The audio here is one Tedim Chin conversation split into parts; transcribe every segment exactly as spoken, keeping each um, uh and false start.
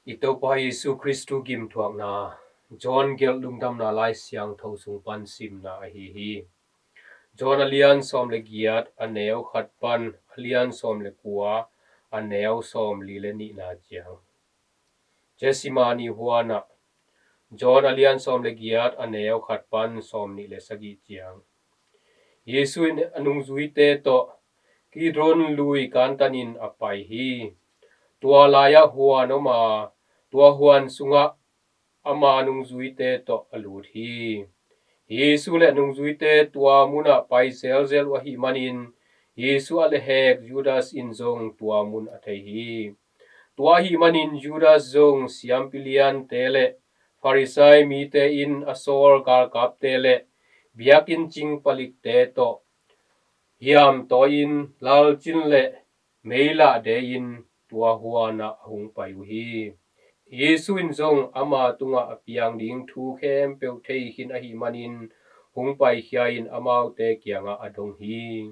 I Topa Jesu Kristu gimthuakna, John gelh lungdamna Lai Siangtho sung pan simna ahi hi. John a lian sawm le giat, a neu khat pan a lian sawm le kua, a neu sawm li le nihna ciang. Gethsemane huanah, John a lian sawm le giat, a neu khat pan sawm nih le sagih ciang. Jesu in a nungzuite tawh Kidron lui kantanin a pai hi. Tua lai-ah huan om a, tua huan sungah ama nungzuite tawh a lut hi. Jesu le a nungzuite tua munah pai zelzel uh ahih manin, Jesu a lehhek Judas in zong tua mun a thei hi. Tua ahih manin Judas zong siampi liante le Farisai mite in a sawl galkapte le biakinn cing palikte tawh hiam tawi-in lalcin le meilah de-in tua huanah a hong pai uh hi. Jesu in zong ama tungah a piang ding thu khempeuh thei khin ahih manin hong paikhia-in amaute kiangah a dong hi.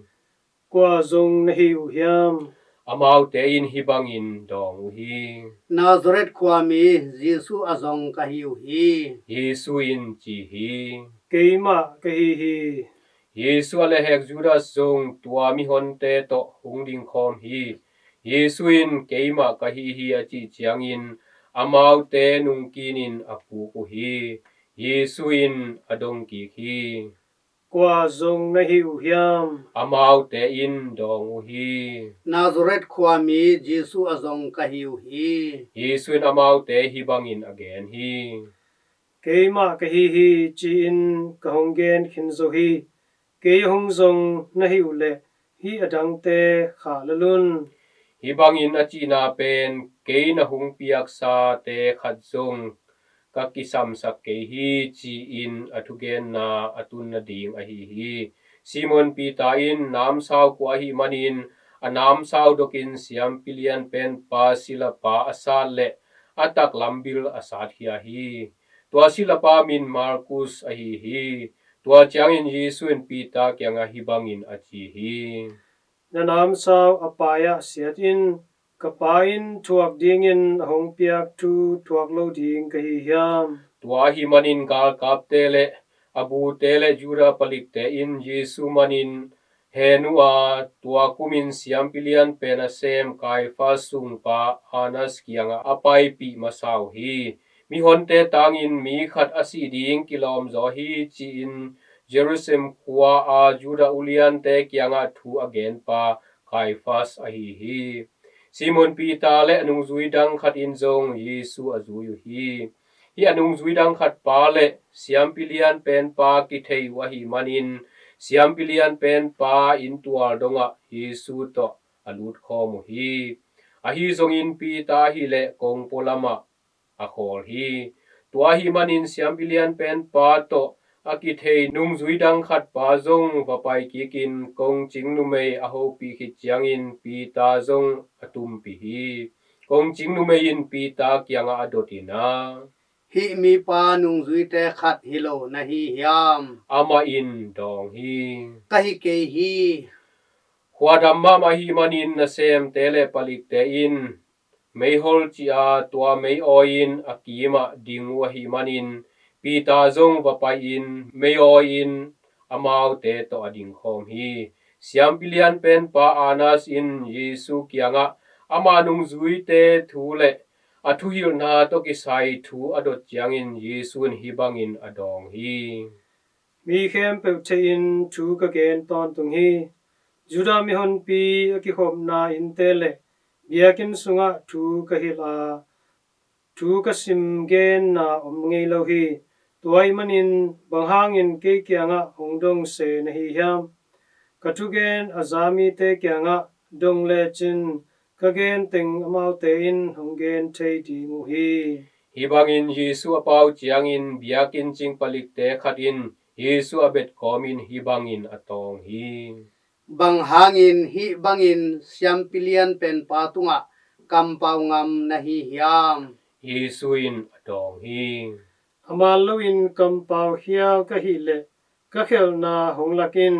Kua zong na hi uh hiam? Amaute in hih bangin dawng uh hi. Nazareth khuami Jesu a zong ka hi uh hi. Jesu in ci hi. Keimah ka hi hi. Jesu a lehhek Judas zong tua mihonte tawh hong dingkhawm hi. Jesu in keimah ka hi hi a cih ciangin amaute nungkinin a puk uh hi. Jesu in a dong kik hi. Kua zong na hi uh hiam? Amaute in dawng uh hi. Nazareth khuami Jesu a zong ka hi uh hi. Jesu in amaute hih bangin a gen hi. Keimah ka hi hi ci-in ka hong gen khin zo hi. Kei hong zong na hi uh leh hih a dangte khah lel un. Hih bangin a cihna pen, kei na hong piaksate khat zong ka kisamsak kei hi, ci-in a thugenna a tun nading ahi hi. Simon Peter in namsau khua ahih manin a namsau dokin siampi lianpenpa silapa a sat le a taklam bil a satkhia hi. Tua silapa min Malkus ahi hi. Tua ciangin Jesu in Peter kiangah hih bangin a ci hi. Na namsau a pai-ah siat in, ka Pa in thuak dingin a hong piak thu thuak lo ding ka hi hiam? Tua ahih manin galkapte le a bute le Judah palikte in Jesu manin hen uh a, tua kumin siampi lianpen a sem Kaifas sungpa Annas kiangah a paipih masa uh hi. Mihonte tangin mi khat a sih ding kilawm zaw hi, ci-in Jerusalem khua-a Judah uliante kiangah thu a genpa Kaifas ahi hi. Simon Peter le a nungzui dang khat in zong Jesu a zui uh hi. Hih a nungzui dang khat pa le siampi lianpen pa kithei uh ahih manin, siampi lianpen pa inntual dongah Jesu tawh a lutkhawm uh hi. Ahi zongin Peter hileh kongpo lamah a khawl hi. Tua ahih manin siampi lianpen pa tawh a kithei nungzui dang khat pa zong va pai kikin kongcing numei a hopih khit ciangin Peter zong a tumpih hi. Kongcing numei in Peter kiangah a dot in a, hih mipa nungzuite khat hi lo na hi hiam? Amah in dawng hi. Ka hi kei hi. Khuadam mahmah ahih manin nasemte le palikte in meihol cih a tua mei awi-in a kimah ding uh ahih manin Peter zong va pai-in mei awi-in amaute tawh a dingkhawm hi. Siampi lianpen pa Annas in Jesu kiangah ama nungzuite thu le a thuhilhna tawh kisai thu a dot ciangin Jesu in hih bangin a dawng hi. Mi khempeuh thei-in thu ka gen tawntung hi. Judah mihonpi a kikhopna innte le biakinn sungah thu ka hilh a, thu ka sim genna om ngei lo hi. Tua ahih manin bang hangin kei kiangah hong dong se na hi hiam? Ka thugen a za mite kiangah dong lecin ka gen teng amaute in hong gen thei ding uh hi. Hih bangin Jesu a pau ciangin biakinn cing palikte khat in Jesu a bet kawmin hih bangin a tawng hi. Bang hangin hih bangin siampi lianpen pa tungah kampau ngam na hi hiam? Jesu in a dawng hi. A man loin kampau khial ka hih leh ka khelhna hong lak in.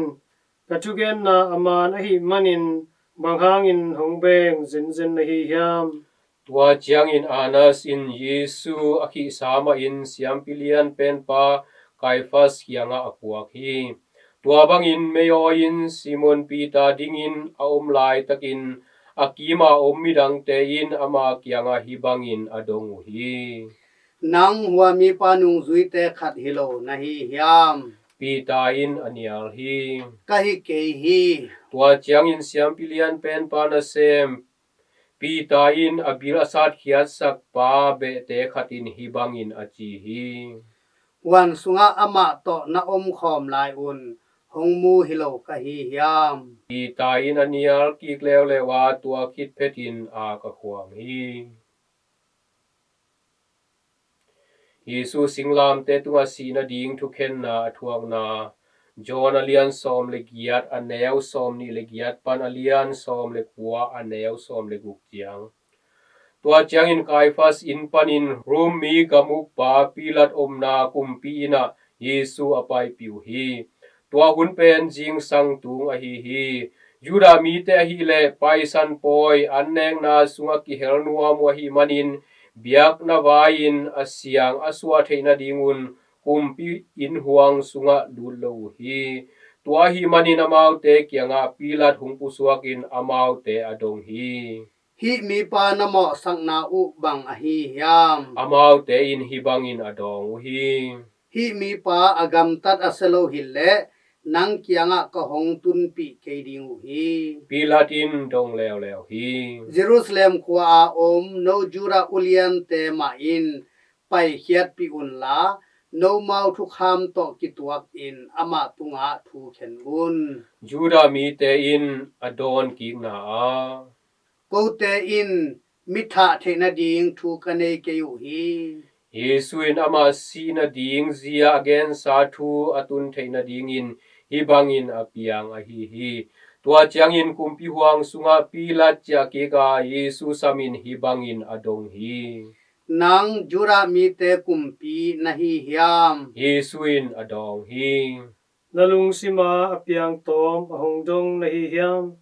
Ka thugenna a man ahih manin bang hangin hong beng zenzen na hi hiam? Tua ciangin Annas in Jesu a khihsa mahin siampi lian penpa Kaifas kiangah a puak hi. Tua bangin meiawi in Simon Peter dingin a om laitakin a kima om midangte in ama kiangah hih bangin a dong uh hi. Nang hua mipa nungzuite khat hi lo na hi hiam? Peter in a nial hi. Ka hi kei hi. Tua ciangin siampi lian penpa nasem Peter in a bil a satkhiatsakpa behte khat in hih bangin a ci hi. Huan sungah amah tawh na omkhawm lai-un hong mu hi lo ka hi hiam? Peter in a nial kik leuleu a, tua khit phetin a ka khuang hi. Jesu singlamte tungah sihna ding thukhenna a thuakna, John a lian sawm le giat, a neu sawm nih le giat pan a lian sawm le kua, a neu sawm le guk ciang. Tua ciangin Kaifas inn panin Rom mi gamukpa Pilat omna kumpi innah Jesu a paipih uh hi. Tua hun pen zingsang tung ahi hi. Judah mite ahileh Paisan pawi an nekna sungah kihel nuam uh ahih manin biakna vai-in a siang a suah theih nadingun kumpi inn huang sungah lut lo uh hi. Tua ahih manin amaute kiangah Pilat hong pusuakin amaute a dong hi. Hih mipa na mawhsakna uh bang ahi hiam? Amaute in hih bangin a dawng uh hi. Hih mipa a gamtat a sia lo hileh nang kiangah ka hong tunpih kei ding uh hi. Pilat in dong leuleu hi. Jerusalem khua-a om no Judah uliante mah in paikhiatpih unla, nomau thukham tawh kituakin amah tungah thu khen un. Judah mite in a dawnkikna ah, kote in mi thah theih nading thu ka nei kei uh hi. Jesu in amah sih nading zia a gensa thu a tun theih nadingin hih bangin a piang ahi hi. Tua ciangin kumpi huang sungah Pilat ciahkik a Jesu samin hih bangin a dong hi. Nang Judah mite kumpi na hi hiam? Jesu in a dawng hi. Na lungsima a piang tawm a hong dong na hi hiam?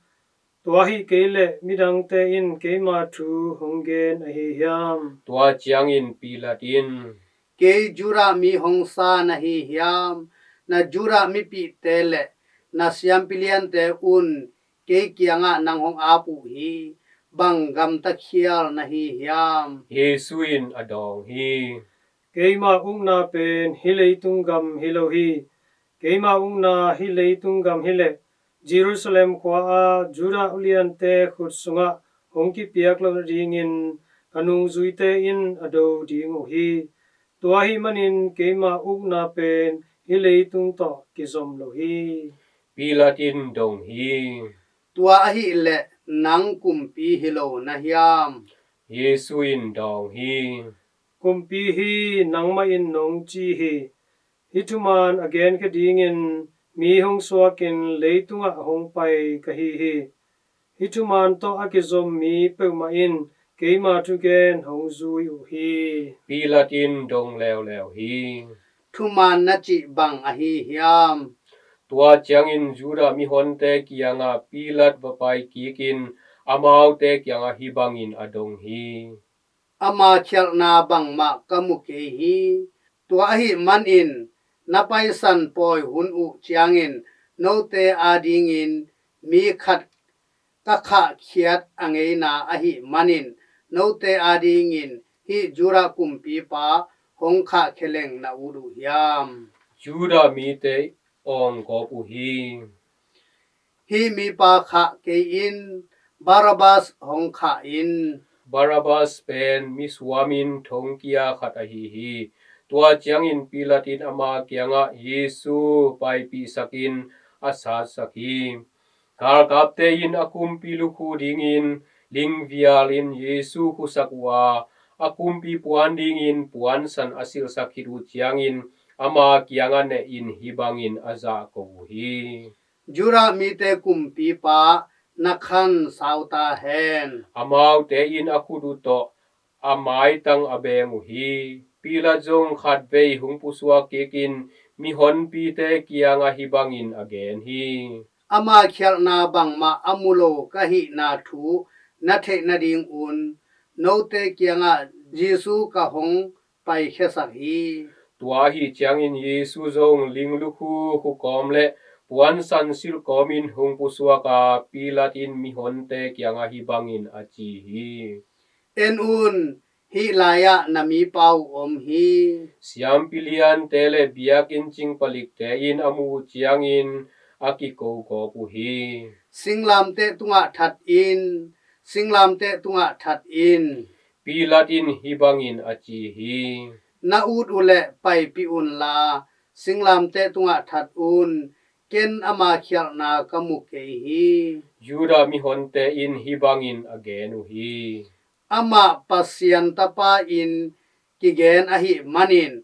Tua ahih kei leh midangte in keima thu hong gen ahi hiam? Tua ciangin Pilat in, kei Judah mi hong sa na hi hiam? Na Judah mipihte le na siampi liante un kei kiangah nang hong ap uh hi. Bang gamta khial na hi hiam? Jesu in a dawng hi. Keima ukna pen hih leitung gam hi lo hi. Keima ukna hih leitung gam hileh Jerusalem khua-a Judah uliante khut sungah hong kipiak loh nadingin ka nungzuite in a do ding uh hi. Tua ahih manin keima ukna pen hih leitung tawh kizom lo hi. Pilat in dong hi. Tua ahileh nang kumpi hi lo na hiam? Jesu in dawng hi. Kumpi hi nangmah in nong ci hi. Hih thuman a genkhia dingin mi hong suakin leitungah hong pai ka hi hi. Hih thuman tawh a kizom mi peuhmah in keima thugen hong zui uh hi. Pilat in dong leuleu hi. Thuman na cih bang ahi hiam? Tua ciangin Judah mihonte kiangah Pilat va paikikin amaute kiangah hih bangin a dong hi. Ama khialhna bangmah ka mu kei hi. Tua ahih manin na Paisan pawi hun uh ciangin note adingin mi khat ka khahkhiat a ngeina ahih manin note adingin hih Judah kumpipa hong khahkhia leng na ut uh hiam? Judah mite awng gawp uh hi. Hih mipa khah kei-in Barabbas hong khah in. Barabbas pen misuamin thongkia khat ahi hi. Tua ciangin Pilat in ama kiangah Jesu paipihsakin a satsak hi. Galkapte in a kumpi lukhu dingin lingvialin Jesu khusak uh a, a kumpi puan dingin puansan a silhsak khit uh ciangin ama kiangah nehin hih bangin a zahko uh hi. Judah mite kumpipa, na khan sau ta hen. Amaute in a khut uh tawh a maitang a beng uh hi. Pilat zong khatvei hong pusuak kikin mihonpite kiangah hih bangin a gen hi. Ama khialhna bangmah a mu lo ka hihna thu na theih nadingun note kiangah Jesu ka hong paikhiasak hi. Tua ahi ciangin Jesu zong ling lukhu khukawm le puansan silh kawmin hong pusuak a, Pilat in mihonte kiangah hih bangin a ci hi. En un, hih lai-ah na mipa uh om hi. Siampi liante le biakinn cing palikte in a muh uh ciangin a kiko gawp uh hi. Singlamteh tungah that in, singlamteh tungah that in. Pilat in hih bangin a ci hi. Na ut uh leh paipih unla, singlamteh tungah that un, ken ama khialhna ka mu kei hi. Judah mihonte in hih bangin a gen uh hi. Amah Pasian Tapa in kigen ahih manin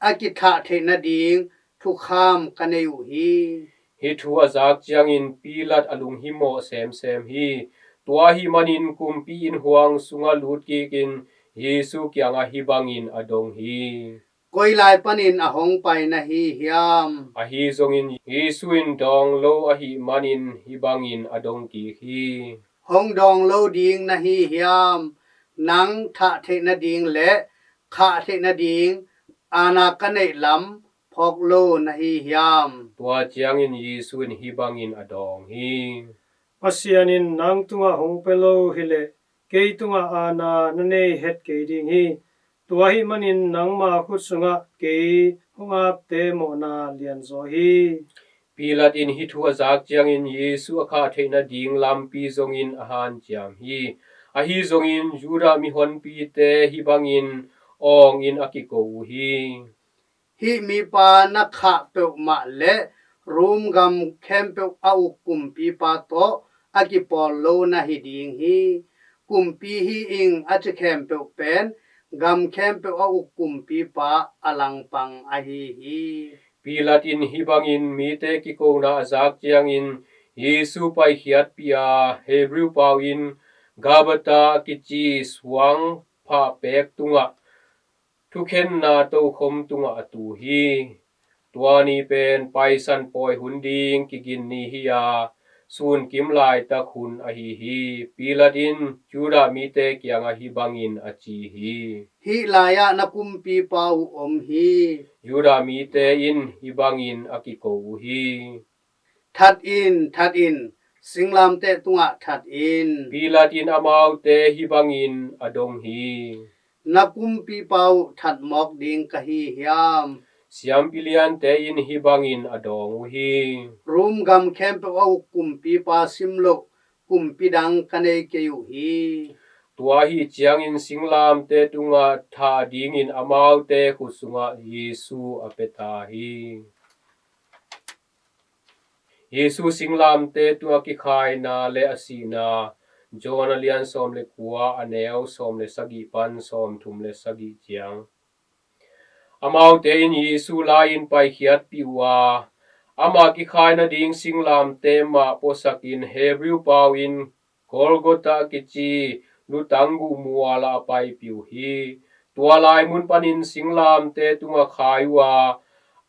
a kithah theih nading thukham ka nei uh hi. Hih thu a zak ciangin Pilat a lunghimawh semsem hi. Tua ahih manin kumpi innhuang sungah lutkikin Jesu kiangah hih bangin a dong hi. Koi lai panin a hong pai na hi hiam? Ahi zongin Jesu in dawng lo ahih manin hih bangin a dong kik hi. Hong dawng lo ding na hi hiam? Nang thah theih nading le khah theih nading aana ka neih lam phawk lo na hi hiam? Tua ciangin Jesu in hih bangin a dawng hi. Pasian in nang tungah hong pia lo hileh kei tungah aana na nei het kei ding hi. Tua ahih manin nangma khut sungah kei hong apte mawhna lianzaw hi. Pilat in hih thu a zak ciangin Jesu a khah theih nading lampi zongin a hanciam hi. Ahi zongin Judah mihonpite hih bangin awngin a kiko uh hi. Hih mipa na khah peuhmah le Rom gam khempeuh a uk kumpipa tawh a kipawl lo na hi ding hi. Kumpi hi ing a ci khempeuh pen gam khempeuh a uk kumpipa a langpang ahi hi. Pilat in hih bangin mite kikona a zak ciangin Jesu paikhiatpih a, Hebrew pau in Gabata a kici suang phahpek tungah thukhenna tokhom tungah a tu hi. Tua ni pen Paisan pawi hun ding kigin ni hi a, sunkim laitak hun ahi hi. Pilat in Judah mite kiangah hih bangin a ci hi. Hih lai-ah na kumpipa uh om hi. Judah mite in hih bangin a kiko uh hi. That in, that in, singlamteh tungah that in. Pilat in amaute hih bangin a dong hi. Na kumpipa uh that mawk ding ka hi hiam? Siampi liante in hih bangin a dawng uh hi. Rom gam khempeuh a uk kumpipa sim loh kumpi dang ka nei kei uh hi. Tua ahi ciangin singlamteh tungah thah dingin amaute khut sungah Jesu a pia ta hi. Jesu singlamteh tungah kikhaina le a sihna. John a lian sawm le kua, a neu sawm le sagih pan sawm thum le sagih ciang. Amaute in Jesu lai-in paikhiatpih uh a, ama kikhaina ding singlamteh mah puasakin Hebrew pau in Golgotha a kici lutang guh mual ah a paipih uh hi. Tua lai mun panin singlamteh tungah khai uh a,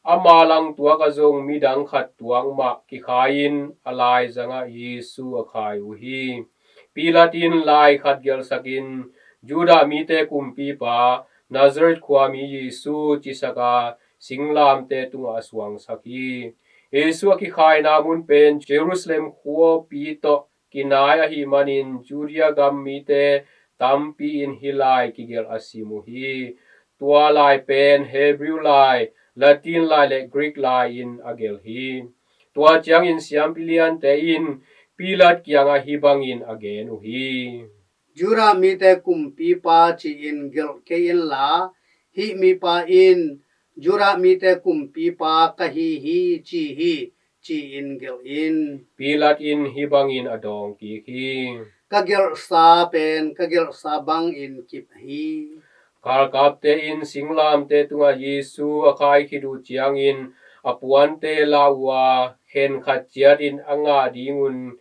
ama langtuak ah zong midang khat tuak mah kikhai-in a laizangah Jesu a khai uh hi. Pilat in lai khat gelhsakin Judah mite kumpipa, Nazareth khuami Jesu cisak a, singlamteh tungah a suangsak hi. Jesu a kikhaina mun pen Jerusalem khuapi tawh kinai ahih manin Judea gam mite tampi in hih lai kigelh a sim uh hi. Tua lai pen Hebrew lai, Latin lai le Greek lai in a gelh hi. Tua ciangin siampi liante in Pilat kiangah hih bangin a gen uh hi. Judah mite kumpipa ci-in gelh kei inla, hih mipa in Judah mite kumpipa ka hi hi ci hi, ci-in gelh in. Pilat in hih bangin a dawng kik hi. Ka gelhsa pen ka gelhsa bangin kip hi. Galkapte in singlamteh tungah Jesu a khai khit uh ciangin a puante la uh a, khen khat ciatin a ngah dingun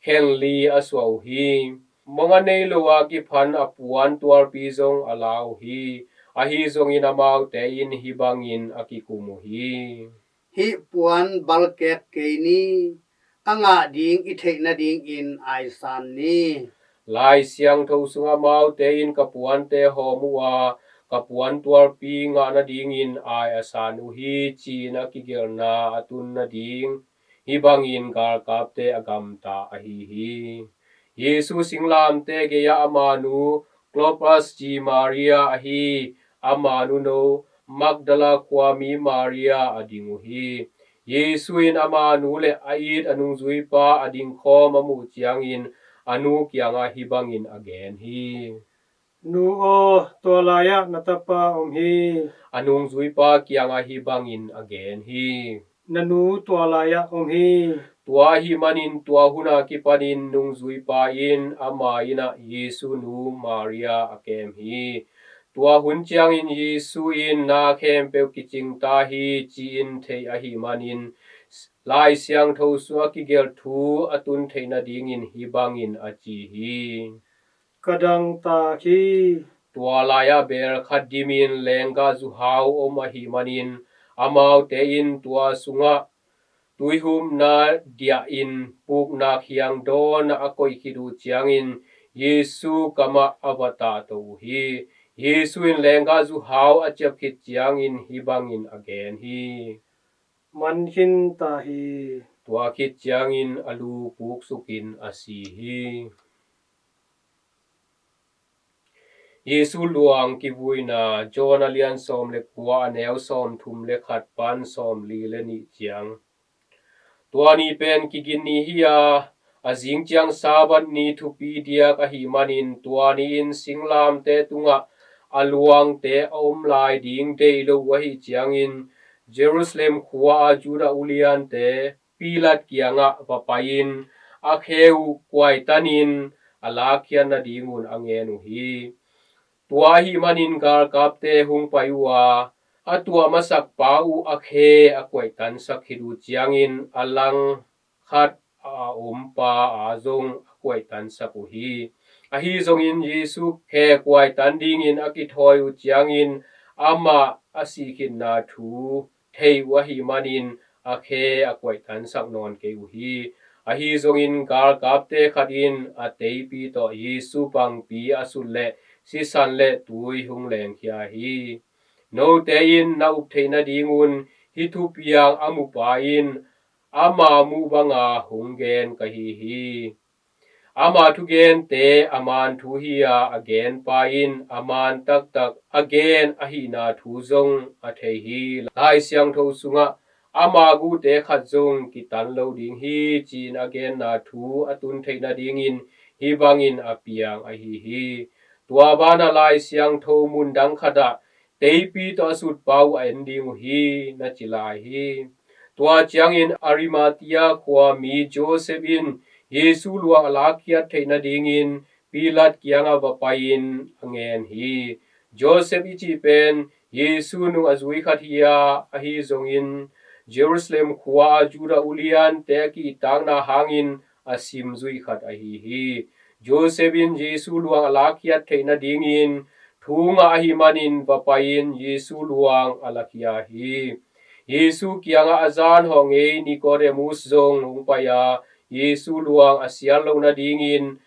khen li a suah uh hi. Mong a nei lo a kiphan a puan tualpi zong a la uh hi. Ahi zongin amaute in hih bangin a kikum uh hi. Hih puan balkek kei ni, a ngah ding i theih nadingin aisan ni. Lai Siangtho sungah amaute in ka puante hawm uh a, ka puan tualpi ngah nadingin ai a san uh hi, ci-in a kigelhna a tun nading hih bangin galkapte a gamta ahi hi. Jesu singlamteh gei-ah ama nu Klopas ci Maria ahi ama nuno Magdala khuami Maria a ding uh hi. Jesu in ama nu le a it a nungzuipa a dingkhawm a muh ciangin a nu kiangah hih bangin a gen hi. Nu aw, tua lai-ah na tapa om hi. A nungzuipa kiangah hih bangin a gen hi. Na nu tua lai-ah om hi. Tua ahih manin tua hun a kipanin nungzuipa in ama inn ah Jesu nu Maria a kem hi. Tua hun ciangin Jesu in na khempeuh kicing ta hi, ci-in thei ahih manin Lai Siangtho sungah kigelh thu a tun theih nadingin hih bangin a ci hi. Ka dangtak hi. Tua lai-ah bel khat dimin lenggah zuhau om ahih manin amaute in tua sungah tuihumna diahin pukna khiang dawnah a koih khit uh ciangin Jesu kamah a va tahto uh hi. Jesu in lenggah zuhau a ciap khit ciangin hih bangin a gen hi. Man khin ta hi. Tua khit ciangin a lu puksukin a si hi. Jesu luang kivuina, John a lian sawm le kua, a neu sawm thum le khat pan sawm li le nih ciang. Tua ni pen kigin ni hi a, a zing ciang Sabbath ni thupi diak ahih manin tua ni-in singlamteh tungah a luangte a om lai ding deih lo uh ahih ciangin Jerusalem khua-a Judah uliante Pilat kiangah va pai-in a khe uh kuaitanin a lakkhiat nadingun a ngen uh hi. Tua ahih manin galkapte hong pai uh a, a tuah masakpa uh a khe a kuaihtansak khit uh ciangin a langkhat a ompa a zong a kuaihtansak uh hi. Ahi zongin Jesu khe kuaitan dingin a kithawi uh ciangin amah a sihkhitna thu thei uh ahih manin a khe a kuaihtansak nawn kei uh hi. Ahi zongin galkapte khat in a teipi tawh Jesu pangpi a sut leh sisan le tui hong lengkhia hi. Note in na up theih nadingun hih thupiang a mupa in ama muh banga hong gen ka hi hi. Ama thugente a man thu hi a, a genpa in a man taktak a gen ahihna thu zong a thei hi. Lai Siangtho sungah ama guhte khat zong kitan lo ding hi, ci-in a genna thu a tun theih nadingin hih bangin a piang ahi hi. Tua banah Lai Siangtho mundang khatah teipi tawh a sutpa uh a en ding uh hi, na ci lai hi. Tua ciangin Arimathea khuami Joseph in Jesu luang a lakkhiat theih nadingin Pilat kiangah va pai-in a ngen hi. Joseph i cih pen Jesu nung a zui khat hi a, ahi zongin Jerusalem khua-a Judah uliante a kihtakna hangin a sim zuih khat ahi hi. Joseph in Jesu luang a lakkhiat theih nadingin thu ngah ahih manin va pai-in Jesu luang a lakhia hi. Jesu kiangah a zanhawh ngei Nikodemus zong hong pai a, Jesu luang a sial loh nadingin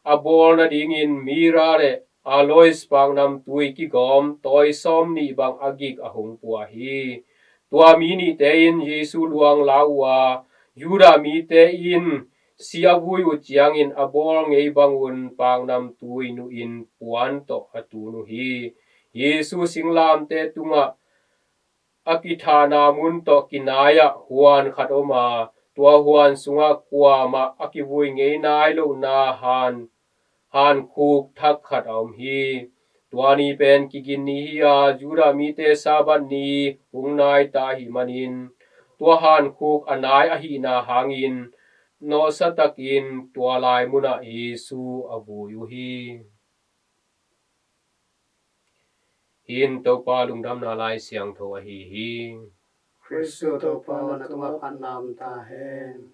a bawl nadingin mira le aloes paknamtui kigawm tawi sawm nih bang a gik a hong pua hi. Tua mi nihte in Jesu luang la uh a, Judah mite in si a vui uh ciangin a bawl ngei bangun paknamtui nuhin puan tawh a tun uh hi. Jesu singlamteh tungah a kithahna mun tawh kinai-ah huan khat om a, tua huan sungah kuamah a kivui ngei nai lohna han, hankhuk thak khat a om hi. Tua ni pen kigin ni hi a, Judah mite Sabbath ni hong nai ta ahih manin tua hankhuk a nai ahihna hangin nawhsa takin tua lai munah Jesu a vui uh hi. Hih in Topa lungdamna Lai Siangtho ahi hi. Khristu Topa, na tungah phatna om ta hen.